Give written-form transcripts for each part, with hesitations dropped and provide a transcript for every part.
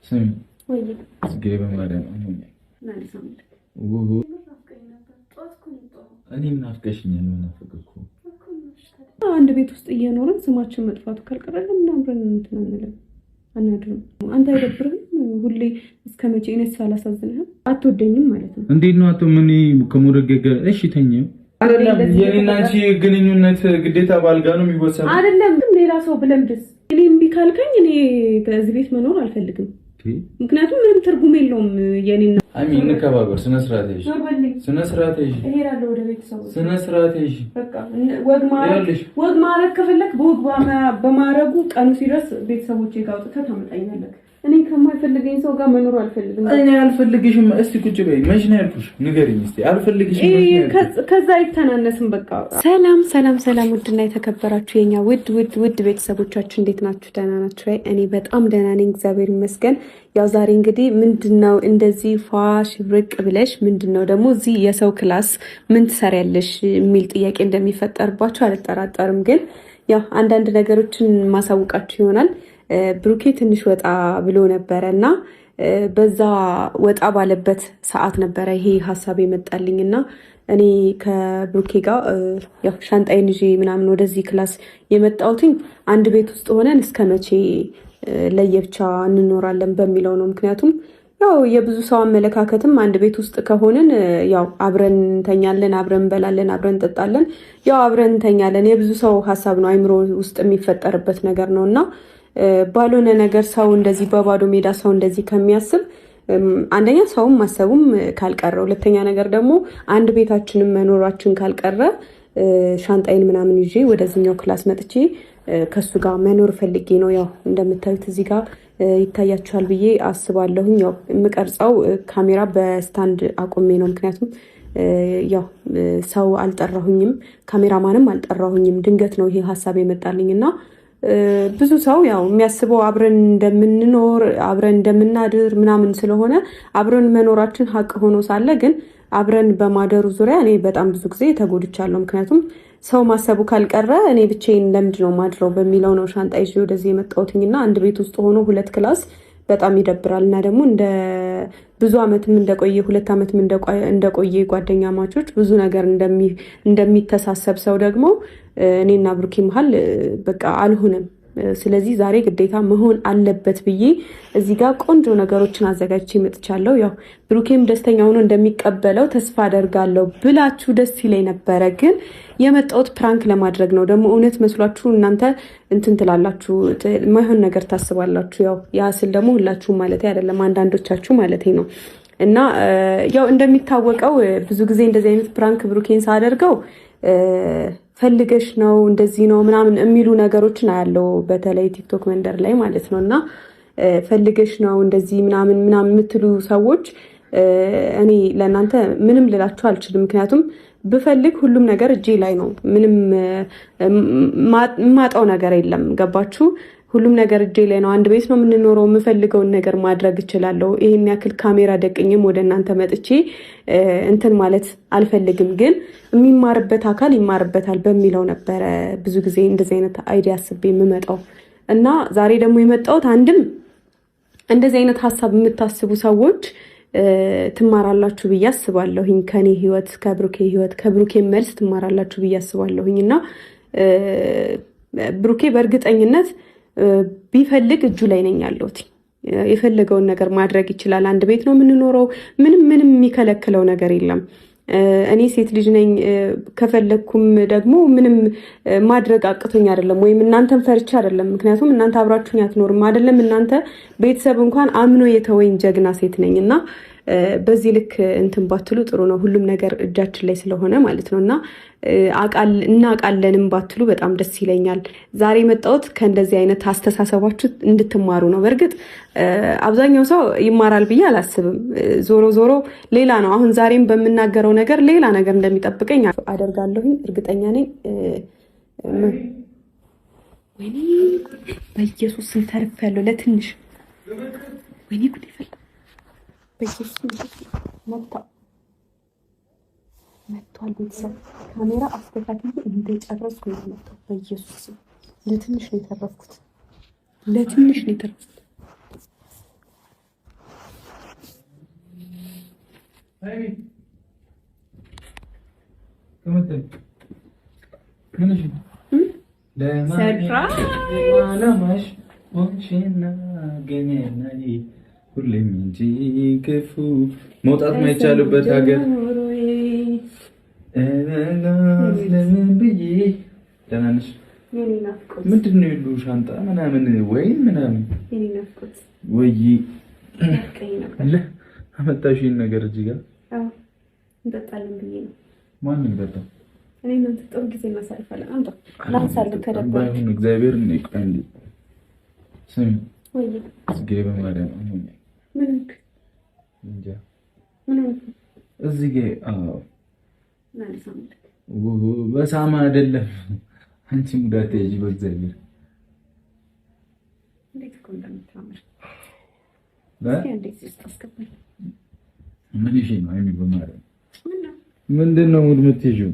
ስሚ ጽጌ፣ በማርያም እኔም ናፍቀሽኛል። መናፈቅ እኮ አንድ ቤት ውስጥ እየኖርን ስማችን መጥፋቱ ካልቀረ ለምን አብረን እንትን አንልም አናድርም? አንተ አይደብርህም? ሁሌ እስከ መቼ? እኔስ አላሳዝንህም? አትወደኝም ማለት ነው? እንዴት ነው? አቶ ምን ከሞደገ ጋር እሺ ተኝ አይደለም። የኔና አንቺ ግንኙነት ግዴታ ባልጋ ነው የሚወሰነው? አይደለም። ሌላ ሰው ብለምድስ? እኔ እምቢ ካልከኝ እኔ ከዚህ ቤት መኖር አልፈልግም። ምክንያቱም ምንም ትርጉም የለውም። የኔና አሚ እንከባበር። ስነ ስርዓት ይሽ፣ ስነ ስርዓት ይሽ። እሄዳለሁ ወደ ቤተሰቦች። ስነ ስርዓት ይሽ። በቃ ወግ ማረግ ወግ ማረግ ከፈለክ በወግ በማረጉ ቀኑ ሲደርስ ቤተሰቦቼ ጋር አውጥተህ ታመጣኛለህ። እኔ ከማይፈልገኝ ሰው ጋር መኖር አልፈልግም። እኔ አልፈልግሽም። እስቲ ቁጭ በይ። መች ነው ያልኩሽ? ንገሪኝ እስቲ። አልፈልግሽም። ከዛ አይተናነስም። በቃ ሰላም፣ ሰላም፣ ሰላም። ውድና የተከበራችሁ የኛ ውድ ውድ ውድ ቤተሰቦቻችን እንዴት ናችሁ? ደህና ናችሁ ወይ? እኔ በጣም ደህና ነኝ፣ እግዚአብሔር ይመስገን። ያው ዛሬ እንግዲህ ምንድነው እንደዚህ ፏ ሽብርቅ ብለሽ፣ ምንድነው ደግሞ እዚህ የሰው class ምን ትሰሪያለሽ የሚል ጥያቄ እንደሚፈጠርባችሁ አልጠራጠርም። ግን ያው አንዳንድ ነገሮችን ማሳውቃችሁ ይሆናል። ብሩኬ ትንሽ ወጣ ብሎ ነበረ እና በዛ ወጣ ባለበት ሰዓት ነበረ ይሄ ሀሳብ የመጣልኝ። እና እኔ ከብሩኬ ጋር ያው ሻንጣዬን ይዤ ምናምን ወደዚህ class የመጣሁትኝ አንድ ቤት ውስጥ ሆነን እስከ መቼ ለየብቻ እንኖራለን በሚለው ነው። ምክንያቱም ያው የብዙ ሰው አመለካከትም አንድ ቤት ውስጥ ከሆንን ያው አብረን እንተኛለን፣ አብረን እንበላለን፣ አብረን እንጠጣለን፣ ያው አብረን እንተኛለን። የብዙ ሰው ሀሳብ ነው፣ አይምሮ ውስጥ የሚፈጠርበት ነገር ነው። እና ባልሆነ ነገር ሰው እንደዚህ በባዶ ሜዳ ሰው እንደዚህ ከሚያስብ፣ አንደኛ ሰውም ማሰቡም ካልቀረ፣ ሁለተኛ ነገር ደግሞ አንድ ቤታችንን መኖራችን ካልቀረ ሻንጣይን ምናምን ይዤ ወደዚህኛው class መጥቼ ከሱ ጋር መኖር ፈልጌ ነው። ያው እንደምታዩት እዚህ ጋር ይታያችኋል ብዬ አስባለሁኝ። ያው የምቀርጸው ካሜራ በ stand አቁሜ ነው። ምክንያቱም ያው ሰው አልጠራሁኝም፣ ካሜራማንም አልጠራሁኝም። ድንገት ነው ይሄ ሀሳብ የመጣልኝ። እና ብዙ ሰው ያው የሚያስበው አብረን እንደምንኖር፣ አብረን እንደምናድር ምናምን ስለሆነ፣ አብረን መኖራችን ሀቅ ሆኖ ሳለ ግን አብረን በማደሩ ዙሪያ እኔ በጣም ብዙ ጊዜ ተጎድቻለሁ። ምክንያቱም ሰው ማሰቡ ካልቀረ እኔ ብቻዬን ለምንድን ነው ማድረው በሚለው ነው ሻንጣ ይዤ ወደዚህ የመጣሁትኝ። እና አንድ ቤት ውስጥ ሆኖ ሁለት class በጣም ይደብራል። እና ደግሞ እንደ ብዙ ዓመትም እንደቆየ፣ 2 ዓመትም እንደቆየ ጓደኛማቾች፣ ብዙ ነገር እንደሚተሳሰብ ሰው ደግሞ እኔና ብሩኬ መሀል በቃ አልሆነም። ስለዚህ ዛሬ ግዴታ መሆን አለበት ብዬ እዚህ ጋር ቆንጆ ነገሮችን አዘጋጅቼ መጥቻለሁ። ያው ብሩኬም ደስተኛ ሆኖ እንደሚቀበለው ተስፋ አደርጋለሁ ብላችሁ ደስ ይለኝ ነበረ፣ ግን የመጣሁት prank ለማድረግ ነው። ደግሞ እውነት መስሏችሁ እናንተ እንትን ትላላችሁ፣ የማይሆን ነገር ታስባላችሁ። ያው ያ ስል ደግሞ ሁላችሁም ማለት አይደለም፣ አንዳንዶቻችሁ ማለት ነው። እና ያው እንደሚታወቀው ብዙ ጊዜ እንደዚህ አይነት prank ብሩኬን ሳደርገው ፈልገሽ ነው፣ እንደዚህ ነው ምናምን የሚሉ ነገሮችን አያለው፣ በተለይ ቲክቶክ መንደር ላይ ማለት ነው። እና ፈልገሽ ነው እንደዚህ ምናምን ምናምን የምትሉ ሰዎች እኔ ለእናንተ ምንም ልላችሁ አልችልም። ምክንያቱም ብፈልግ ሁሉም ነገር እጄ ላይ ነው። ምንም የማጣው ነገር የለም። ገባችሁ? ሁሉም ነገር እጄ ላይ ነው። አንድ ቤት ነው የምንኖረው። የምፈልገውን ነገር ማድረግ እችላለሁ። ይሄን ያክል ካሜራ ደቅኝም ወደ እናንተ መጥቼ እንትን ማለት አልፈልግም። ግን የሚማርበት አካል ይማርበታል በሚለው ነበረ ብዙ ጊዜ እንደዚህ አይነት idea አስቤ የምመጣው። እና ዛሬ ደግሞ የመጣሁት አንድም እንደዚህ አይነት ሀሳብ የምታስቡ ሰዎች ትማራላችሁ ብዬ አስባለሁኝ። ከኔ ህይወት፣ ከብሩኬ ህይወት፣ ከብሩኬ መልስ ትማራላችሁ ብዬ አስባለሁኝ። እና ብሩኬ በእርግጠኝነት ቢፈልግ እጁ ላይ ነኝ ያለሁት። የፈለገውን ነገር ማድረግ ይችላል። አንድ ቤት ነው የምንኖረው። ምንም ምንም የሚከለክለው ነገር የለም። እኔ ሴት ልጅ ነኝ። ከፈለግኩም ደግሞ ምንም ማድረግ አቅቶኝ አይደለም፣ ወይም እናንተን ፈርቻ አይደለም። ምክንያቱም እናንተ አብራችሁኝ አትኖርም አይደለም። እናንተ ቤተሰብ እንኳን አምኖ የተወኝ ጀግና ሴት ነኝ። እና በዚህ ልክ እንትን ባትሉ ጥሩ ነው። ሁሉም ነገር እጃችን ላይ ስለሆነ ማለት ነው። እና እናውቃለንም ባትሉ በጣም ደስ ይለኛል። ዛሬ የመጣሁት ከእንደዚህ አይነት አስተሳሰባችሁ እንድትማሩ ነው። በእርግጥ አብዛኛው ሰው ይማራል ብዬ አላስብም። ዞሮ ዞሮ ሌላ ነው። አሁን ዛሬም በምናገረው ነገር ሌላ ነገር እንደሚጠብቀኝ አደርጋለሁኝ፣ እርግጠኛ ነኝ። ወይኔ በኢየሱስ ስም ተርፌያለሁ ለትንሽ። ወይኔ ጉድ ይፈላ። በኢየሱስ መጣ፣ መጥቷል። ቤተሰብ፣ ካሜራ አስተካክዬ እንደጨረስኩ ነው የመጣው። በኢየሱስ ለትንሽ ነው የተረፍኩት። ለትንሽ ነው የተረፍኩት። ሁሌም እንጂ ክፉ መውጣት ማይቻልበት ሀገር ለምን ብዬ ደህና ነሽ? ምንድን ነው የሉ ሻንጣ ምናምን ወይን ምናምን ወይ አመጣሽ ነገር እዚህ ጋር እንጠጣለን ብዬ ነው። ማን እንጠጣ? እኔ እናንተ ጥሩ ጊዜ እናሳልፋለን። አምጣ ላንሳልህ ከደበረህ። ባይሆን እግዚአብሔር ነው ይቆይ እንዴ ስሚ ወይ ጽጌ በማርያም ምን እንጃ ምን እዚህ ጋር አዎ በሳማ አይደለም። አንቺ ሙዳት ያጂ በእግዚአብሔር እንዴት እኮ እንደምታምር ምን ይሽ ነው? አይሚ በማርያም ምንድን ነው ሙድ የምትይዥው?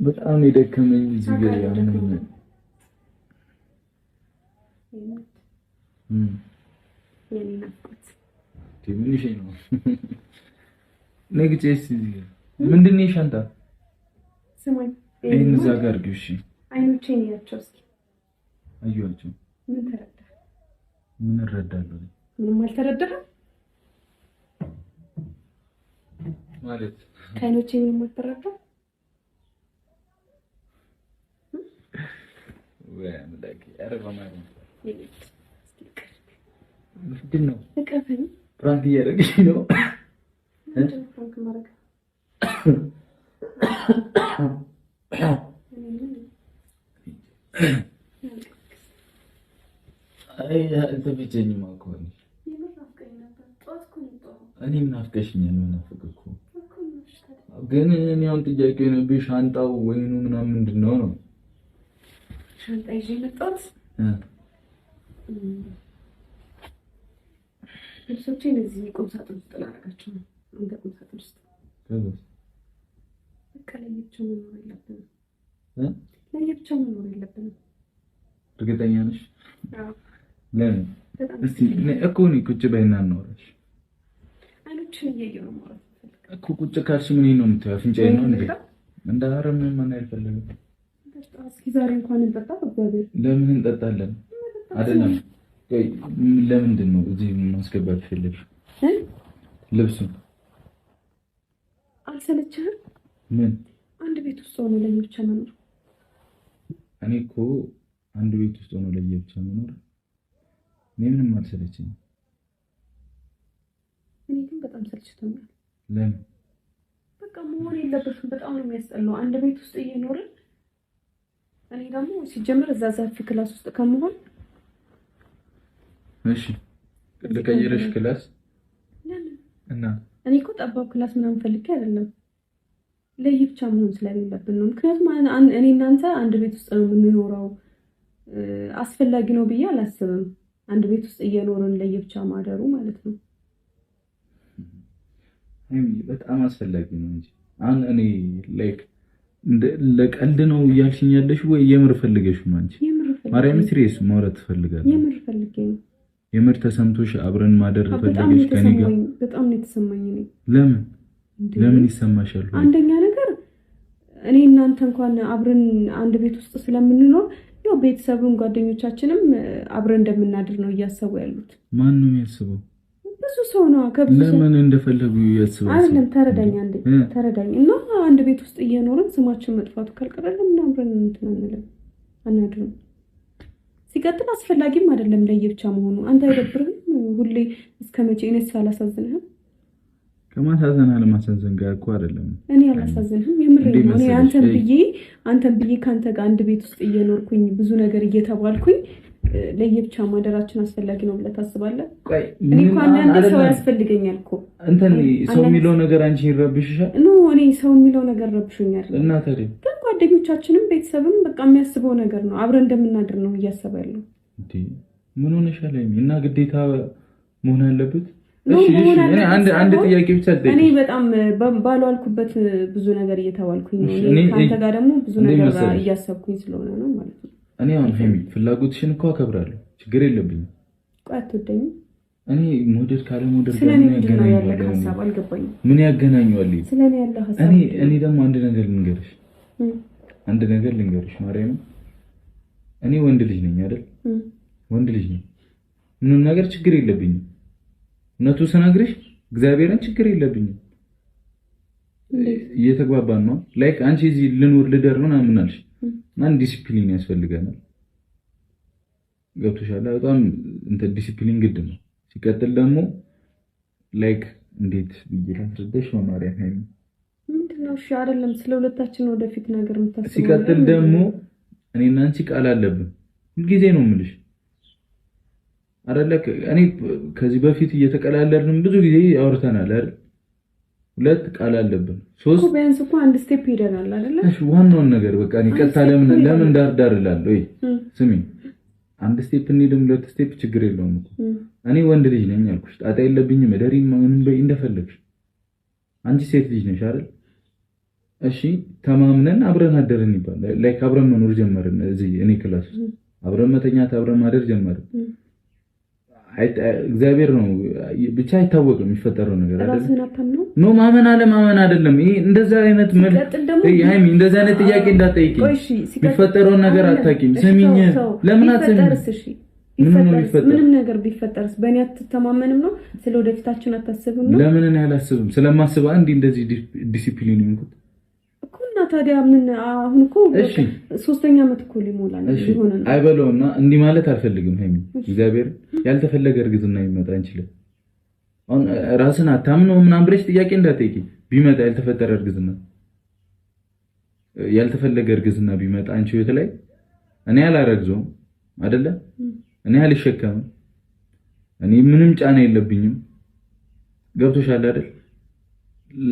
በጣም የደከመኝ እዚህ ጋር ያምን ምን ይሽ ነው? ነግጬስ እዚህ ጋር ምንድን ነው ሻንጣ? ስማኝ፣ ይሄን እዛ ጋር አድርጊው። እሺ፣ አይኖቼን እያቸው እስኪ። አየኋቸው። ምን ተረዳህ? ምን እረዳለሁ? ምንም አልተረዳህም ማለት ከአይኖቼ ምንም አልተረዳህም። ወይ አምላኬ! ኧረ በማርያም ምንድን ነው እቀፈኝ። prank እያደረግሽ ነው? ምንድን ነው prank ማድረግ? አይ አልተመቸኝም እኮ እኔም ናፍቀሽኛል። መናፍቅ እኮ ግን እኔ አሁን ጥያቄ የሆነብኝ ሻንጣው ወይኑ ምናምን ምንድን ነው ነው? ሻንጣ ይዤ የመጣሁት ልብሶቼን እዚህ ቁም ሳጥን ውስጥ ላደርጋቸው ነው። አንተ ቁም ሳጥን ውስጥ በቃ ለየብቻ መኖር የለብንም። ለየብቻ መኖር የለብንም። እርግጠኛ ነሽ? ለምን እስቲ እኮ እኔ ቁጭ በይና እናወራሽ። አይኖችን እያየሁ ነው ማውራት የምፈልገው እኮ። ቁጭ ካልሽ ምን ነው የምታየው? አፍንጫዬን ነው እንዴ? እንደ ኧረ ምንም አልፈልግም። እስኪ ዛሬ እንኳን እንጠጣ። በእግዚአብሔር ለምን እንጠጣለን? አይደለም ለምንድን ነው እዚህ ማስገባት ፈለግሽ? ልብሱን አልሰለችህም? ምን አንድ ቤት ውስጥ ሆኖ ለየብቻ መኖር? እኔ እኮ አንድ ቤት ውስጥ ሆኖ ለየብቻ መኖር እኔ ምንም አልሰለችኝም። እኔ ግን በጣም ሰልችቶኛል። ለምን? በቃ መሆን የለበትም። በጣም ነው የሚያስጠላው አንድ ቤት ውስጥ እየኖርን። እኔ ደግሞ ሲጀምር እዛ ሰፊ class ውስጥ ከመሆን እሺ ልቀይርሽ class? ለምን? እና እኔ እኮ ጠባብ class ምናምን ፈልጌ አይደለም፣ ለየብቻ መሆን ስለሌለብን ነው። ምክንያቱም እኔ እናንተ አንድ ቤት ውስጥ ነው የምንኖረው። አስፈላጊ ነው ብዬ አላስብም፣ አንድ ቤት ውስጥ እየኖርን ለየብቻ ማደሩ ማለት ነው። በጣም አስፈላጊ ነው እንጂ አሁን እኔ like ለቀልድ ነው እያልሽኝ ያለሽ ወይ የምር ፈልገሽ ነው አንቺ? ማርያም serious ማውራት ትፈልጋለሽ? የምር ፈልጌ ነው። የምር ተሰምቶሽ አብረን ማደር ፈልገሽ ከኔ ጋር? በጣም ነው የተሰማኝ እኔ። ለምን ለምን ይሰማሻል? አንደኛ ነገር እኔ እናንተ እንኳን አብረን አንድ ቤት ውስጥ ስለምንኖር ያው ቤተሰብም ጓደኞቻችንም አብረን እንደምናድር ነው እያሰቡ ያሉት። ማን ነው የሚያስበው? ብዙ ሰው ነው። ከብዙ ለምን እንደፈለጉ ያስባሉ? አይደለም ተረዳኝ፣ አንዴ ተረዳኝ። እና አንድ ቤት ውስጥ እየኖርን ስማችን መጥፋቱ ካልቀረ ለምን አብረን እንትን አንልም አናድርም? ሲቀጥል አስፈላጊም አይደለም ለየብቻ መሆኑ። አንተ አይደብርህም? ሁሌ እስከ መቼ? እኔስ አላሳዝንህም? ከማሳዘን አለማሳዘን ጋር እኮ አይደለም። እኔ አላሳዝንህም፣ የምሬን ነው። እኔ አንተን ብዬ ከአንተ ጋር አንድ ቤት ውስጥ እየኖርኩኝ ብዙ ነገር እየተባልኩኝ ለየብቻ ማደራችን አስፈላጊ ነው ብለህ ታስባለህ? እኔ እኮ አንዳንዴ ሰው ያስፈልገኛል እኮ። እንትን ሰው የሚለው ነገር አንቺ ይረብሽሻል? No እኔ ሰው የሚለው ነገር ረብሾኛል። እና ታዲያ ግን ጓደኞቻችንም ቤተሰብም በቃ የሚያስበው ነገር ነው። አብረን እንደምናድር ነው እያሰበ ያለው። እንዴ ምን ሆነሻል? እና ግዴታ መሆን አለበት? እሺ እሺ፣ እኔ አንድ ጥያቄ ብቻ ልጠይቅሽ። እኔ በጣም ባልዋልኩበት ብዙ ነገር እየተባልኩኝ ነው። እኔ ካንተ ጋር ደግሞ ብዙ ነገር እያሰብኩኝ ስለሆነ ነው ማለት ነው። እኔ አሁን ሄሚ ፍላጎትሽን እኮ አከብራለሁ፣ ችግር የለብኝም። ቆይ አትወደኝም? እኔ መውደድ ካለ መውደድ ጋር ምን ያገናኘዋል? ሐሳብ አልገባኝም። ምን ያገናኘዋል? ስለኔ ያለው ሐሳብ እኔ ደግሞ አንድ ነገር ልንገርሽ፣ አንድ ነገር ልንገርሽ ማርያም፣ እኔ ወንድ ልጅ ነኝ አይደል? ወንድ ልጅ ነኝ። ምንም ነገር ችግር የለብኝም። እውነቱ ስነግርሽ እግዚአብሔርን ችግር የለብኝም። እየተግባባን ነው። like አንቺ እዚህ ልኖር ልደር ምናምን አልሽ። አንድ ዲሲፕሊን ያስፈልገናል። ገብቶሻል? በጣም እንትን ዲሲፕሊን ግድ ነው። ሲቀጥል ደግሞ like እንዴት ብዬ ላስረዳሽ ነው ማርያም፣ ሃይሚ ምንድነው? እሺ አይደለም ስለ ሁለታችን ወደፊት ነገር የምታስበው። ሲቀጥል ደግሞ እኔና አንቺ ቃል አለብን። ሁልጊዜ ነው የምልሽ አይደለ? እኔ ከዚህ በፊት እየተቀላለድንም ብዙ ጊዜ አውርተናል አይደል? ሁለት ቃል አለብን። ሶስት ቢያንስ እኮ አንድ step ሄደናል አይደለ? እሺ ዋናውን ነገር በቃ እኔ ቀጥታ ለምን ዳር ዳር እላለሁ? ወይ ስሚ፣ አንድ step እንሂድም ሁለት step ችግር የለውም እኮ እኔ ወንድ ልጅ ነኝ አልኩሽ። ጣጣ የለብኝም። እደሪ ምንም በይ እንደፈለግሽ። አንቺ ሴት ልጅ ነሽ አይደል? እሺ ተማምነን አብረን አደርን ይባላል። like አብረን መኖር ጀመርን። እዚህ እኔ class ውስጥ አብረን መተኛት አብረን ማደር ጀመርን። እግዚአብሔር ነው ብቻ አይታወቅም የሚፈጠረው ነገር አይደል? no ማመን አለ ማመን አይደለም። ይሄ እንደዛ አይነት ሃይሚ እንደዛ አይነት ጥያቄ እንዳትጠይቂኝ። የሚፈጠረውን ነገር አታውቂም። ስሚኝ፣ ለምን አትሰሚኝ? ምንም ነገር ቢፈጠርስ በእኔ አትተማመንም ነው? ስለ ወደፊታችን አታስብም ነው? ለምን እኔ አላስብም? ስለማስብ አንዴ እንደዚህ ዲሲፕሊን ይንኩት እኮ። እና ታዲያ ምን አሁን እኮ ሶስተኛ ዓመት እኮ ሊሞላ ነው ሊሆነ ነው። አይበለውና እንዲህ ማለት አልፈልግም ሃይሚ። እግዚአብሔር ያልተፈለገ እርግዝና ይመጣ እንችላለን። አሁን ራስን አታምነው ምናምን ብለሽ ጥያቄ እንዳትጠይቂ። ቢመጣ ያልተፈጠረ እርግዝና ያልተፈለገ እርግዝና ቢመጣ አንቺ ህይወት ላይ እኔ አላረግዘውም አይደለ? እኔ አልሸከምም። እኔ ምንም ጫና የለብኝም። ገብቶሻል አይደል?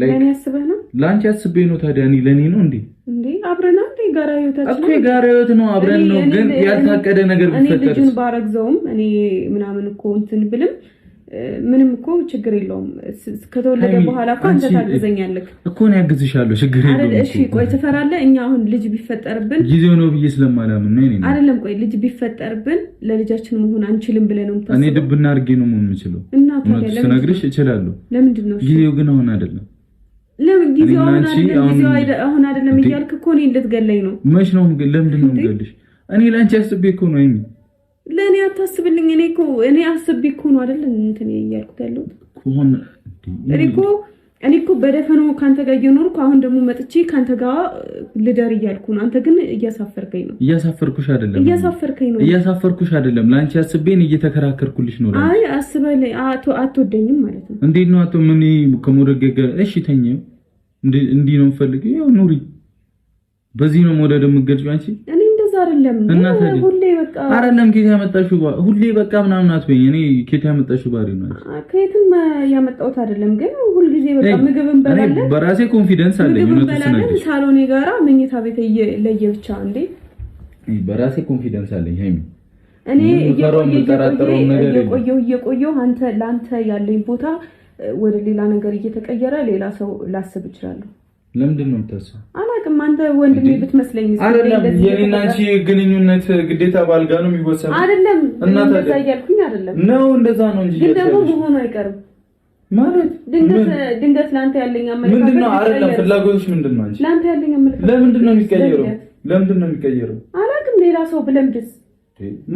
ለኔ አስበህ ነው? ላንቺ አስቤ ነው። ታዲያ እኔ ለኔ ነው እንዴ? እንዴ አብረን አንዴ ጋራ ህይወታችን እኮ የጋራ ህይወት ነው፣ አብረን ነው። ግን ያልታቀደ ነገር ቢፈጠር እኔ ልጁን ባረግዘውም እኔ ምናምን እኮ እንትን ብልም ምንም እኮ ችግር የለውም። ከተወለደ በኋላ እኮ አንተ ታግዘኛለህ እኮ እኔ አግዝሻለሁ፣ ችግር የለውም። እሺ ቆይ ትፈራለህ? እኛ አሁን ልጅ ቢፈጠርብን ጊዜው ነው ብዬ ስለማላምን ነው። እኔ አይደለም። ቆይ ልጅ ቢፈጠርብን ለልጃችን መሆን አንችልም ብለህ ነው የምታስበው? እኔ ድብና አድርጌ ነው መሆን የምችለው። እና ታዲያ ለምን ስነግርሽ እችላለሁ። ለምንድን ነው ጊዜው ግን አሁን አይደለም። ለምን ጊዜው አሁን አይደለም? ጊዜው አሁን አይደለም እያልክ እኮ እኔን ልትገለኝ ነው። መች ነው? ለምንድን ነው የምገልሽ? እኔ ለአንቺ አስቤ እኮ ነው። አይሚ ለኔ አታስብልኝ። እኔ እኮ እኔ አስቤ እኮ ነው አይደል እንትን እያልኩት ያለሁት። እኔ እኮ በደፈናው ካንተ ጋር እየኖርኩ አሁን ደግሞ መጥቼ ካንተ ጋር ልደር እያልኩ ነው። አንተ ግን እያሳፈርከኝ ነው። እያሳፈርኩሽ አይደለም። እያሳፈርከኝ ነው። እያሳፈርኩሽ አይደለም። ላንቺ አስቤ እኔ እየተከራከርኩልሽ ነው። አይ አስበህ አትወደኝም ማለት ነው። እንዴት ነው አቶ ምን ከመውደድ ጋር እሺ ተኝ። እንዲህ ነው የምፈልገው። ያው ኑሪ። በዚህ ነው መውደድ የምትገልጪው አንቺ። እኔ እንደዛ አይደለም። ሁሌ በቃ አይደለም። ከየት ያመጣሽው ሁሌ በቃ ምናምን አትበይኝ። እኔ ከየት ያመጣሽው ባህሪ ነው? ከየትም ያመጣሁት አይደለም። ግን ሁልጊዜ በቃ ምግብ እንበላለን። በራሴ confidence አለኝ። ምግብ እንበላለን ሳሎኔ ጋራ መኝታ ቤት ለየብቻ እንዴ። በራሴ confidence አለኝ ሃይሚ። እኔ እየቆየሁ አንተ ላንተ ያለኝ ቦታ ወደ ሌላ ነገር እየተቀየረ ሌላ ሰው ላስብ እችላለሁ። ለምንድን ነው የምታስበው? አላውቅም። አንተ ወንድሜ ብትመስለኝ አይደለም። የኔና አንቺ ግንኙነት ግዴታ ባልጋ ነው የሚወሰነው አይደለም። እንደዛ እያልኩኝ አይደለም። ነው እንደዛ ነው እንጂ ግን ደግሞ መሆኑ አይቀርም ማለት ድንገት ላንተ ያለኝ አመለካከት ምንድነው? አይደለም ፍላጎትሽ ምንድነው? አንቺ ላንተ ያለኝ አመለካከት ለምንድን ነው የሚቀየረው? ለምንድን ነው የሚቀየረው? አላውቅም። ሌላ ሰው ብለምድስ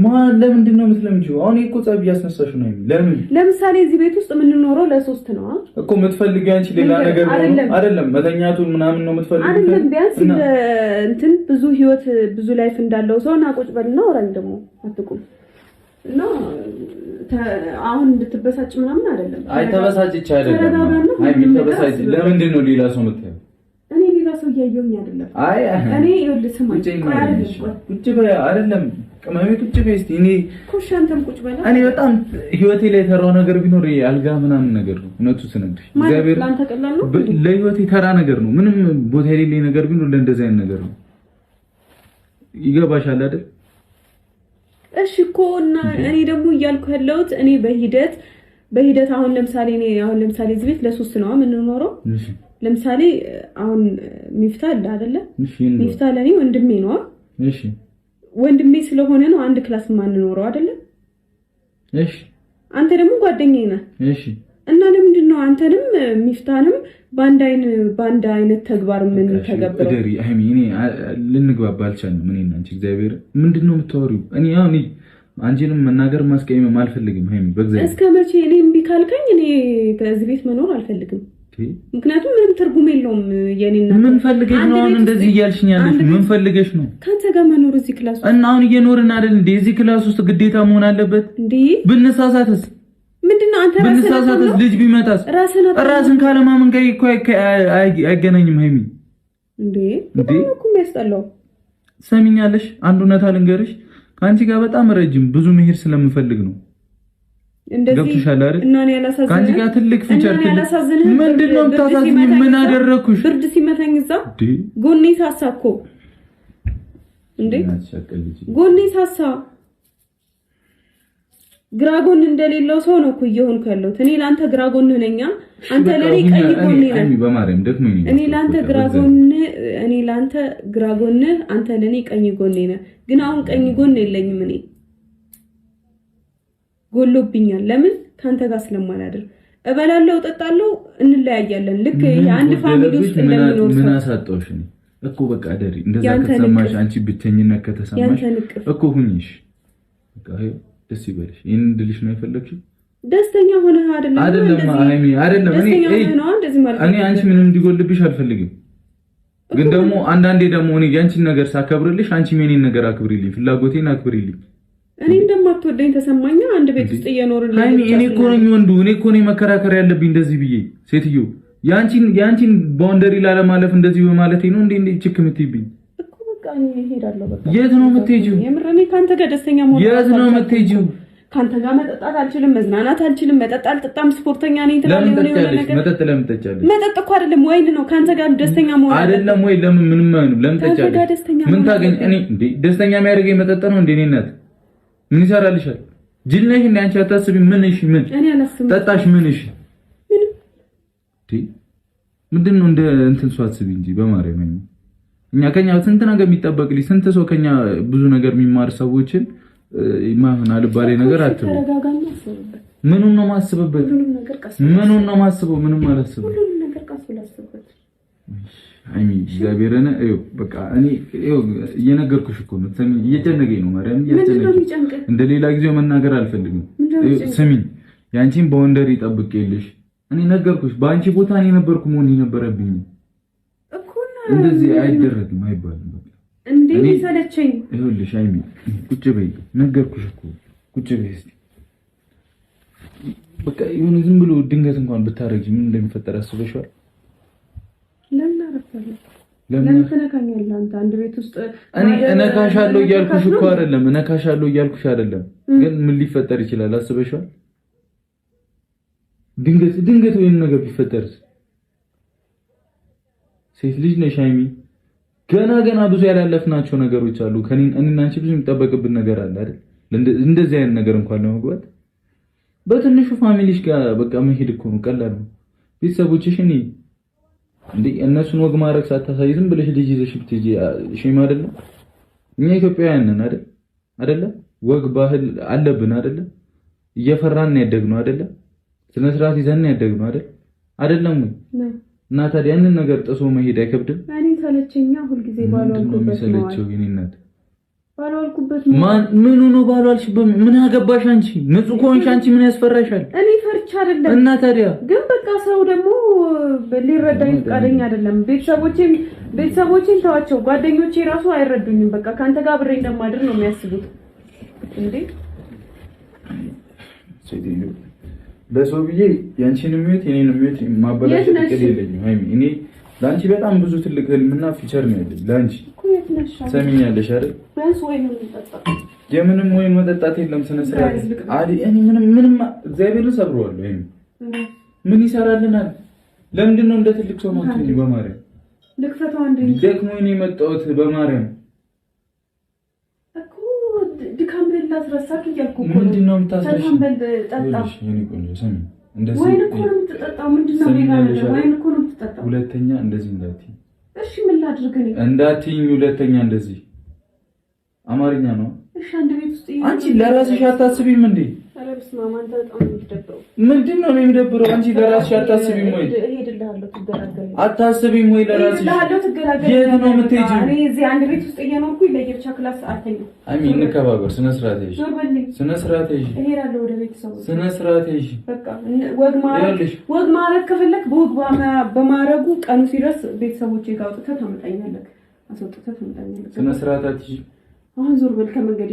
ማን ለምንድን ነው የምትለምጂው? አሁን እኮ ጸብ እያስነሳሽ ነው። ለምን ለምሳሌ እዚህ ቤት ውስጥ የምንኖረው ለሶስት ነው እኮ የምትፈልጊው አንቺ ሌላ ነገር ነው አይደለም? መተኛቱን ምናምን ነው የምትፈልጊው አይደለም? ቢያንስ እንትን ብዙ ህይወት ብዙ life እንዳለው ሰው እና ቁጭ በልና አውራኝ ደግሞ አትቁም እና አሁን እንድትበሳጭ ምናምን አይደለም። አይ ተበሳጭቼ አይደለም። አይ ተበሳጭ ለምንድን ነው ሌላ ሰው የምታየው? እኔ ሌላ ሰው እያየሁኝ አይደለም። አይ እኔ ይኸውልህ ስማኝ፣ ቁጭ በይ አይደለም ቅመሜ ቁጭ በይ እስቲ። እኔ እኮ አንተም ቁጭ በላ። እኔ በጣም ህይወቴ ላይ የተራው ነገር ቢኖር አልጋ ምናምን ነገር ነው። እውነቱን ስነግርሽ እግዚአብሔር ላንተ ቀላል ነው። ለህይወቴ ተራ ነገር ነው። ምንም ቦታ የሌለኝ ነገር ቢኖር ለእንደዚህ አይነት ነገር ነው። ይገባሻል አይደል? እሺ እኮ እና እኔ ደግሞ እያልኩ ያለሁት እኔ በሂደት አሁን ለምሳሌ እኔ አሁን ለምሳሌ እዚህ ቤት ለሶስት ነው የምንኖረው። ለምሳሌ አሁን ሚፍታ አለ አይደለ? ሚፍታ ለኔ ወንድሜ ነው። እሺ ወንድሜ ስለሆነ ነው አንድ class የማንኖረው አይደለ? እሺ አንተ ደግሞ ጓደኛዬ ነህ። እሺ እና ለምንድን ነው አንተንም ሚፍታንም በአንድ አይነት ተግባር ምን ተገብረው? እደሪ ሃይሚ፣ እኔ ልንግባባ አልቻልንም። እኔና አንቺ እግዚአብሔር ምንድን ነው የምታወሪው? እኔ አሁን አንቺንም መናገር ማስቀየምም አልፈልግም ሃይሚ፣ በእግዚአብሔር እስከ መቼ እኔ እምቢ ካልከኝ እኔ ከዚህ ቤት መኖር አልፈልግም። ምክንያቱም ምንም ትርጉም የለውም። የኔና ምን ፈልገሽ ነው አሁን እንደዚህ እያልሽኝ ያለሽ? ምን ፈልገሽ ነው ካንተ ጋር መኖር እዚህ class ውስጥ? እና አሁን እየኖርን አይደል እንዴ? እዚህ class ውስጥ ግዴታ መሆን አለበት እንዴ? ብንሳሳትስ ምንድነው? አንተ ራስህ ብንሳሳትስ ልጅ ቢመጣስ? ራስን ካለማመን ጋር እኮ አይገናኝም ሃይሚ። እንዴ በጣም እኮ የሚያስጠላው። ሰሚኛለሽ? አንድ እውነታ ልንገርሽ፣ ከአንቺ ጋር በጣም ረጅም ብዙ መሄድ ስለምፈልግ ነው። ገብቶሻል አይደል? እና እኔ ያላሳዝንህ ከአንቺ ጋር ትልቅ future ምንድን ነው የምታሳዝኝ? ምን አደረኩሽ? ብርድ ሲመታኝ እዛ ጎኔ ሳሳ እኮ እንዴ፣ ጎኔ ሳሳ። ግራ ጎን እንደሌለው ሰው ነው እኮ እየሆንኩ ያለሁት። እኔ ለአንተ ግራ ጎን ነኝ፣ አንተ ለኔ ቀኝ ጎን ነህ። እኔ ለአንተ ግራ ጎን እኔ ለአንተ ግራ ጎን፣ አንተ ለኔ ቀኝ ጎን ነህ። ግን አሁን ቀኝ ጎን የለኝም፣ እኔ ጎሎብኛል። ለምን? ካንተ ጋር ስለማላድር። እበላለሁ፣ እጠጣለሁ፣ እንለያያለን። ልክ የአንድ family ውስጥ እንደሚኖር ሰው። ምን አሳጣሁሽ እኔ እኮ? በቃ እደሪ። እንደዛ ከተሰማሽ፣ አንቺ ብቸኝነት ከተሰማሽ እኮ ሁኚሽ። በቃ ደስ ይበልሽ። ይሄን እንድልሽ ነው የፈለግሽው? ደስተኛ ሆነህ አይደለም? አይደለም ሃይሚ፣ አይደለም። እኔ አንቺ ምንም እንዲጎልብሽ አልፈልግም። ግን ደግሞ አንዳንዴ ደግሞ እኔ ያንቺን ነገር ሳከብርልሽ አንቺም የኔን ነገር አክብሪልኝ፣ ፍላጎቴን አክብሪልኝ። እኔ እንደማትወደኝ ተሰማኛ። አንድ ቤት ውስጥ እየኖርን ሃይሚ፣ እኔ እኮ ነኝ ወንዱ፣ እኔ እኮ ነኝ መከራከር ያለብኝ እንደዚህ ብዬ። ሴትዮ ያንቺን boundary ላለማለፍ እንደዚህ በማለቴ ነው እንዴ እንዴ ችክ የምትይብኝ? እኮ በቃ እኔ እሄዳለሁ። በቃ የት ነው የምትሄጂው? የምር እኔ ካንተ ጋር ደስተኛ መሆን የት ነው የምትሄጂው? ካንተ ጋር መጠጣት አልችልም፣ መዝናናት አልችልም። መጠጥ አልጠጣም፣ ስፖርተኛ ነኝ ትላለህ። የሆነ ነገር መጠጥ ለምን ትጠጫለሽ? መጠጥ እኮ አይደለም ወይን ነው። ካንተ ጋር ደስተኛ መሆን አይደለም ወይ? ለምን ምንም አይሆንም። ለምን ትጠጫለሽ? ምን ታገኝ? እኔ እንዴ ደስተኛ የሚያደርገኝ መጠጥ ነው እንዴ? እኔ እናት ምን ይሰራልሻል? ጅል ነሽ እንዴ አንቺ? አታስቢም? ምን እሺ፣ ምን እኔ አላስብም። ጠጣሽ? ምን እሺ፣ ምን እንዴ ምንድን ነው እንደ እንትን ሰው አስቢ እንጂ በማርያም። እኛ ከኛ ስንት ነገር የሚጠበቅልኝ፣ ስንት ሰው ከኛ ብዙ ነገር የሚማር ሰዎችን የማይሆን አልባሌ ነገር አትበል። ምኑን ነው የማስብበት? ምኑን ነው የማስበው? ምንም አላስብም። ሃይሚ እግዚአብሔርን ይኸው በቃ እኔ ይኸው እየነገርኩሽ እኮ ነው። ስሚኝ፣ እየጨነቀኝ ነው ማርያም፣ እየጨነቀኝ እንደ ሌላ ጊዜው መናገር አልፈልግም። ስሚኝ፣ ያንቺን boundary ጠብቄልሽ እኔ ነገርኩሽ። በአንቺ ቦታ እኔ ነበርኩ መሆን የነበረብኝ። እንደዚህ አይደረግም አይባልም። በቃ እንዴ ሰለቸኝ። ይኸውልሽ ሃይሚ ቁጭ በይ፣ ነገርኩሽ እኮ ቁጭ በይ እስኪ። በቃ የሆነ ዝም ብሎ ድንገት እንኳን ብታረጂ ምን እንደሚፈጠር አስበሽዋል? ለምን አረፋለሁ? ለምን ትነካኛለህ አንተ? አንድ ቤት ውስጥ እኔ እነካሻለሁ እያልኩሽ እኮ አይደለም፣ እነካሻለሁ እያልኩሽ አይደለም። ግን ምን ሊፈጠር ይችላል አስበሽዋል? ድንገት ድንገት ወይም ነገር ቢፈጠርስ? ሴት ልጅ ነሽ ሃይሚ። ገና ገና ብዙ ያላለፍናቸው ነገሮች አሉ። እኔና አንቺ ብዙ የሚጠበቅብን ነገር አለ አይደል? እንደዚህ አይነት ነገር እንኳን ለመግባት በትንሹ family ሽ ጋር በቃ መሄድ እኮ ነው፣ ቀላል ነው። ቤተሰቦችሽ እኔ እንዴ እነሱን ወግ ማድረግ ሳታሳይ ዝም ብለሽ ልጅ ይዘሽ ብትሄጂ shame አይደለም? እኛ ኢትዮጵያውያን ነን አይደል? አይደለ? ወግ ባህል አለብን አይደለ? እየፈራን ያደግነው አይደለ? ስነ ስርዓት ይዘን ያደግነው አይደል? አይደለም ወይ? እና ታዲያ ያንን ነገር ጥሶ መሄድ አይከብድም? እኔ ሰለቸኛ ሁልጊዜ ባልዋልኩበት ነው። የእኔ እናት ባልዋልኩበት ማን ምን ሆኖ ባልዋልሽበት ምን አገባሽ አንቺ? ንጹህ ከሆንሽ አንቺ ምን ያስፈራሻል? እኔ ፈርቻ አይደለም። እና ታዲያ ግን በቃ ሰው ደግሞ ሊረዳኝ ፈቃደኛ አይደለም። ቤተሰቦቼን ተዋቸው፣ ጓደኞቼ ራሱ አይረዱኝም። በቃ ካንተ ጋር አብሬ እንደማድር ነው የሚያስቡት። እንዴ ሴትዮ ለሰው ብዬ ያንቺንም ህይወት የኔንም ህይወት ማበላሸት እቅድ የለኝም ሃይሚ። እኔ ለአንቺ በጣም ብዙ ትልቅ ህልምና future ነው ያለኝ ለአንቺ። ሰሚኛለሽ አይደል? የምንም ወይን መጠጣት የለም ስነ ስርዓት። እኔ ምንም ምንም እግዚአብሔርን ሰብረዋለሁ። ሃይሚ ምን ይሰራልናል? ለምንድን ነው እንደ ትልቅ ሰው ማትሆኝ? በማርያም ልክፈተው። አንዴ ደክሞኝ ነው የመጣሁት። በማርያም እኮ ድካምህን ላስረሳክ እያልኩ እኮ ነው። ምንድን ነው የምታስረሺው? ጠጣ። የእኔ ቆንጆ ስሚ፣ እንደዚህ ወይን እኮ ነው የምትጠጣው። ምንድን ነው ሌላ ነገር? ወይን እኮ ነው የምትጠጣው። ሁለተኛ እንደዚህ እንዳትዪ እሺ። ምን ላድርግ እኔ? እንዳትዪኝ ሁለተኛ እንደዚህ። አማርኛ ነው እሺ። አንድ ቤት ውስጥ አንቺ ለራስሽ አታስቢም እንዴ? ምንድን ነው የሚደብረው? አንቺ ለራስሽ አታስቢም ወይ? አታስቢም ወይ ለራስሽ? የት ነው የምትሄጂው? እኔ እዚህ አንድ ቤት ውስጥ እየኖርኩኝ ለየብቻ class አልተኛም። አሚ እንከባበር። ስነ ስርዓት ያዥ፣ ስነ ስርዓት ያዥ። እሄዳለሁ ወደ ቤተሰቦቼ። ስነ ስርዓት ያዥ። በቃ ወግ ማድረግ ከፈለክ በወግ በማድረጉ ቀኑ ሲደርስ ቤተሰቦቼ ጋር አውጥተህ ታመጣኛለህ፣ አስወጥተህ ታመጣኛለህ። ስነ ስርዓት አትይዥ። አሁን ዞር በል ከመንገዴ።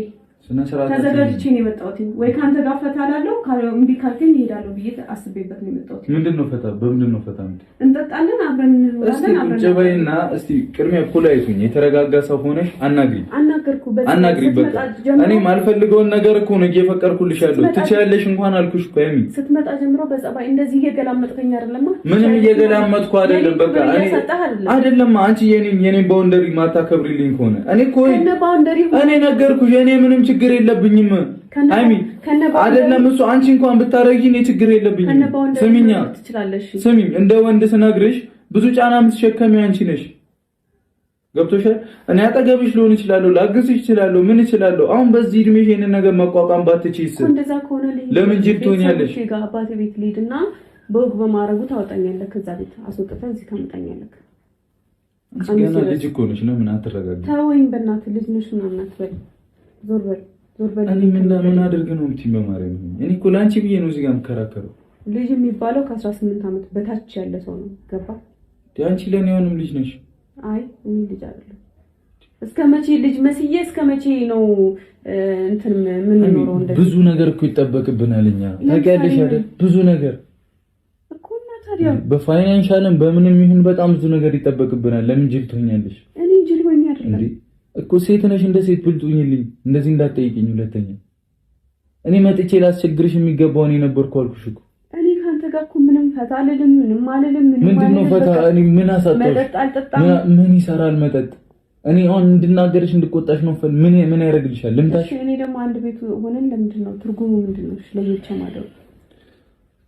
ተዘጋጅቼ ነው የመጣሁት። ወይ ከአንተ ጋር ፈታ እላለሁ፣ እምቢ ካልከኝ እሄዳለሁ ብዬ አስቤበት ነው የመጣሁት። ምንድን ነው ፈታ? በምንድን ነው ፈታ? እንጠጣለን፣ አብረን እንኖራለን። እስቲ ቁጭ በይና እስቲ ቅድሚያ polite ሁኝ። የተረጋጋ ሰው ሆነሽ አናግሪኝ፣ አናግሪኝ። በቃ እኔ የማልፈልገውን ነገር እኮ ነው እየፈቀድኩልሽ ያለሁት። ትችያለሽ እንኳን አልኩሽ እኮ ሀይሚ። ስትመጣ ጀምሮ በጸባይ እንደዚህ እየገላመጥከኝ አይደለም። ምንም እየገላመጥኩ አይደለም። በቃ እኔ አይደለም አንቺ የኔን boundary ማታከብሪልኝ ከሆነ እኔ እኮ እኔ ነገርኩሽ፣ እኔ ምንም ችግር የለብኝም። አይሚ አይደለም እሱ አንቺ እንኳን ብታረጊ እኔ ችግር የለብኝም። ስሚኛ ስሚኝ፣ እንደ ወንድ ስነግርሽ ብዙ ጫና የምትሸከሚው አንቺ ነሽ። ገብቶሻል? እኔ አጠገብሽ ልሆን እችላለሁ፣ ላግዝሽ እችላለሁ፣ ምን እችላለሁ። አሁን በዚህ እድሜሽ ይሄንን ነገር መቋቋም ባትችይስ ለምን ጅል ትሆኛለሽ? አባቴ ቤት ልሂድና በወግ በማረጉ ታወጣኛለህ፣ ከዛ ቤት አስወጥተህ እዚህ ታመጣኛለህ። ገና ልጅ እኮ ነሽ። ለምን አትረጋጊም? ተወኝ በእናትህ፣ ልጅ ነሽ ምናምን አትበል። ዞር በል ዞር በል። እኔ ምን አድርግ ነው የምትይኝ? በማርያም እኔ እኮ ለአንቺ ብዬ ነው እዚህ ጋር የምከራከረው። ልጅ የሚባለው ከ18 ዓመት በታች ያለ ሰው ነው። ገባ? አንቺ ለእኔ አሁንም ልጅ ነሽ። አይ እኔ ልጅ አይደለም። እስከ መቼ ልጅ መስዬ እስከ መቼ ነው እንትን የምንኖረው? እንደዚህ ብዙ ነገር እኮ ይጠበቅብናል እኛ ታውቂያለሽ አይደል? ብዙ ነገር እኮ እና ታዲያ በ financial ም በምንም ይሁን በጣም ብዙ ነገር ይጠበቅብናል። ለምን ጅል ትሆኛለሽ? እኔ ጅል ሆኜ አይደለም እኮ ሴት ነሽ፣ እንደ ሴት ብልጥ ሁኚልኝ። እንደዚህ እንዳትጠይቂኝ ሁለተኛ። እኔ መጥቼ ላስቸግርሽ የሚገባው እኔ ነበርኩ አልኩሽ እኮ። እኔ ካንተ ጋር እኮ ምንም ፈታ አልልም፣ ምንም አልልም። ምንም ምንድን ነው ፈታ? እኔ ምን አሳጣሁሽ? መጠጥ አልጠጣም። ምን ይሰራል መጠጥ? እኔ አሁን እንድናገርሽ እንድቆጣሽ ነው ምን ምን ያደርግልሻል? ልምታሽ? እኔ ደግሞ አንድ ቤት ሆነን ለምንድን ነው ትርጉሙ ምንድን ነው? እሺ ለየብቻ ማደሩ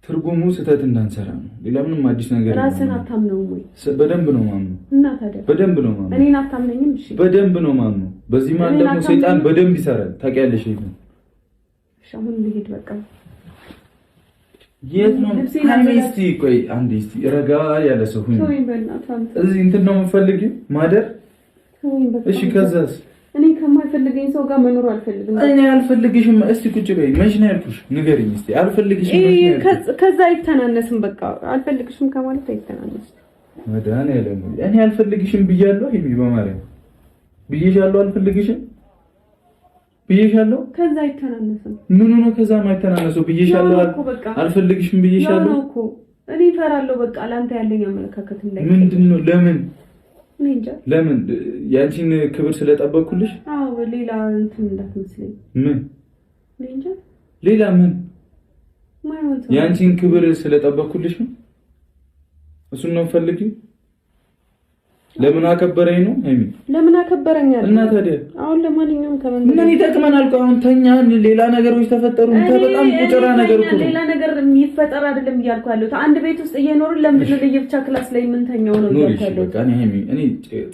ትርጉሙ ስህተት እንዳንሰራ ነው። ሌላ ምንም አዲስ ነገር የለም። ራስን አታምነውም ወይ? በደንብ ነው ማምነው። እና ታዲያ በደንብ ነው ማምነው። እኔን አታምነኝም? እሺ በደንብ ነው ማምነው። በዚህ ማለት ደግሞ ሰይጣን በደንብ ይሰራል። ታውቂያለሽ። ይሄን እሺ አሁን ልሂድ በቃ። የት ነው ሃይሚ? እስቲ ቆይ አንዴ እስቲ ረጋ ያለ ሰው ሁኚ። ተወኝ በእናትህ አንተ። እዚህ እንትን ነው የምትፈልጊው ማደር? ተወኝ በቃ። እሺ ከዛስ? እኔ ከማይፈልገኝ ሰው ጋር መኖር አልፈልግም። እኔ አልፈልግሽም። እስቲ ቁጭ በይ። መች ነው ያልኩሽ? ንገሪኝ እስቲ። አልፈልግሽም። ከዛ አይተናነስም። በቃ አልፈልግሽም ከማለት አይተናነስም። መድኃኒዓለም እኔ አልፈልግሽም ብያለሁ። ሀይሚ በማርያም ብዬሻለሁ። አልፈልግሽም ብዬሻለሁ። ከዛ አይተናነስም። ምኑ ነው ከዛ የማይተናነሰው? ብዬሻለሁ። አልፈልግሽም ብዬሻለሁ እኮ። እኔ እፈራለሁ። በቃ ለአንተ ያለኝ አመለካከት እንዳይቀየር። ምንድን ነው? ለምን ለምን ያንቺን ክብር ስለጠበቅኩልሽ? አዎ ሌላ እንትን እንዳትመስለኝ። ምን ሌላ ምን? ያንቺን ክብር ስለጠበቅኩልሽ ነው። እሱን ነው የምፈልጊው? ለምን አከበረኝ ነው ሀይሚ? ለምን አከበረኝ አይደል? እና ታዲያ አሁን ለማንኛውም ከመንገድ ምን ይጠቅመናል? አሁን ተኛን፣ ሌላ ነገሮች ተፈጠሩ። በጣም ቁጭራ ነገር እኮ ሌላ ነገር የሚፈጠር አይደለም እያልኩ ያለሁት። አንድ ቤት ውስጥ እየኖርን ለምንድን ነው ለየብቻ class ላይ የምንተኛው ነው እያልኩ ያለሁት። በቃ እኔ ሀይሚ እኔ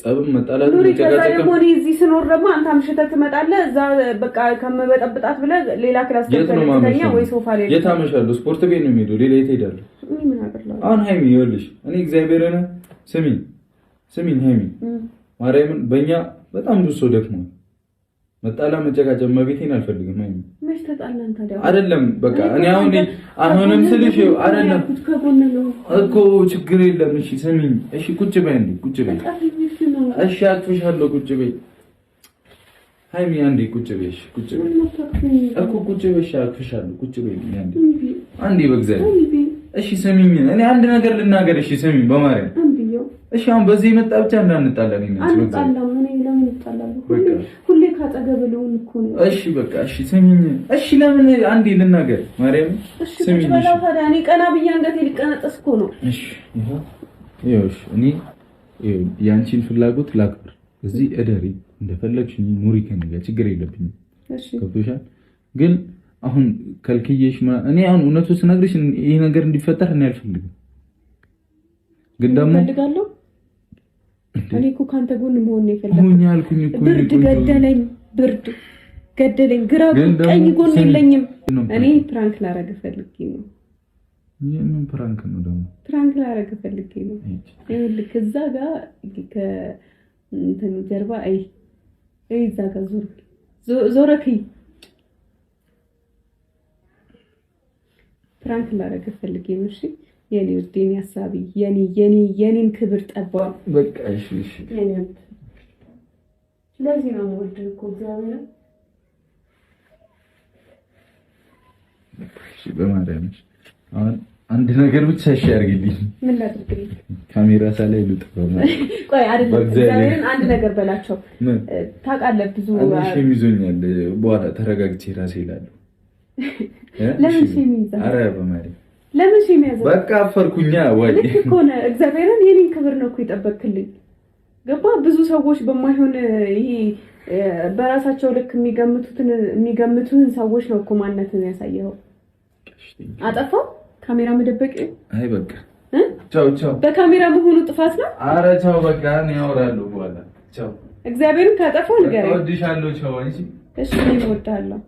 ጸብም መጣላት ኑሪ። ከዛ ደግሞ እኔ እዚህ ስኖር ደግሞ አንተ አምሽተህ ትመጣለህ። እዛ በቃ ከመበጠብጣት ብለህ ሌላ class ተኛ ወይ ሶፋ ላይ የት አመሻለሁ? ስፖርት ቤት ነው የሚሄደው። ሌላ የት እሄዳለሁ? እኔ ምን አደርጋለሁ አሁን ሀይሚ? ይኸውልሽ እኔ እግዚአብሔርን ስሚኝ ስሚኝ ሀይሚ ማርያምን በእኛ በጣም ብዙ ሰው ደክሟል። መጣላ መጨቃጨቅ መቤቴን አልፈልግም። ሀይሚ መች ተጣላን ታዲያ? አይደለም በቃ እኔ አሁን አሁንም ስልሽ አይደለም እኮ ችግር የለም። እሺ ስሚኝ፣ እሺ ቁጭ በይ እንዴ፣ ቁጭ በይ። እሺ አቅፍሻለሁ፣ ቁጭ በይ ሀይሚ፣ አንዴ ቁጭ በይ። እሺ ቁጭ በይ እኮ ቁጭ በይ። እሺ አቅፍሻለሁ፣ ቁጭ በይ አንዴ፣ አንዴ በእግዚአብሔር። እሺ ስሚኝ፣ እኔ አንድ ነገር ልናገር። እሺ ስሚኝ በማርያም። እሺ አሁን በዚህ የመጣ ብቻ እንዳንጣላ ነው። አንጣላም። እኔ ለምን እጣላለሁ? ሁሌ ካጠገብ ልሆን እኮ ነው። እሺ በቃ እሺ ስሚኝ። እሺ ለምን አንዴ ልናገር ማርያም። እሺ ቁጭ በላ ታዲያ። እኔ ቀና ብዬ አንገቴ ሊቀነጠስ እኮ ነው። እሺ ይኸው እሺ እኔ ያንቺን ፍላጎት ላክብር። እዚህ እደሪ እንደፈለግሽ ኑሪ ከእኔ ጋር ችግር የለብኝም። እሺ ገብቶሻል? ግን አሁን ከልክዬሽ እኔ አሁን እውነቱ ስነግርሽ ይሄ ነገር እንዲፈጠር እኔ አልፈልግም። ግን ደግሞ እፈልጋለሁ። እኔ እኮ ካንተ ጎን መሆን ነው የፈለኩት። ሁኝ አልኩኝ እኮ ብርድ ገደለኝ፣ ብርድ ገደለኝ። ግራ ቀኝ ጎን የለኝም። እኔ prank ላረግ ፈልጌ ነው። ምን prank ነው ደግሞ? Prank ላረግ ፈልጌ ነው። ይኸውልህ እዛ ጋር ከእንትኑ ጀርባ አይ አይ እዛ ጋር ዞር ዞረክኝ። Prank ላረግ ፈልጌ ነው። እሺ የኔ ውድ፣ የኔ ሀሳቢ፣ የኔ የኔ የኔን ክብር ጠባ። በቃ እሺ፣ እሺ የኔ ውድ፣ ለዚህ ነው የምወድህ እኮ እግዚአብሔር። እሺ በማርያም አሁን አንድ ነገር ብቻ እሺ አድርጊልኝ። ምን ላድርግልኝ? ካሜራ ሳላይ ልውጥ። ቆይ አይደለም፣ እግዚአብሔርን አንድ ነገር በላቸው። ታውቃለህ ብዙ Shame ይዞኛል። በኋላ ተረጋግቼ ራሴ እላለሁ። ለምን shame ይይዛል? ኧረ በማርያም ለምን shame ያዘ? በቃ አፈርኩኛ። ወይ ልክ እኮ ነህ። እግዚአብሔርን የኔን ክብር ነው እኮ የጠበቅክልኝ። ገባ? ብዙ ሰዎች በማይሆን ይሄ በራሳቸው ልክ የሚገምቱትን ሰዎች ነው እኮ ማንነትን ያሳየኸው። አጠፋው? ካሜራ መደበቅ? አይ በቃ ቻው ቻው። በካሜራ መሆኑ ጥፋት ነው? አረ ቻው በቃ እኔ አወራለሁ በኋላ። ቻው። እግዚአብሔርን ካጠፋው ንገረኝ። እወድሻለሁ። ቻው። አንቺ እሺ እኔም እወድሃለሁ።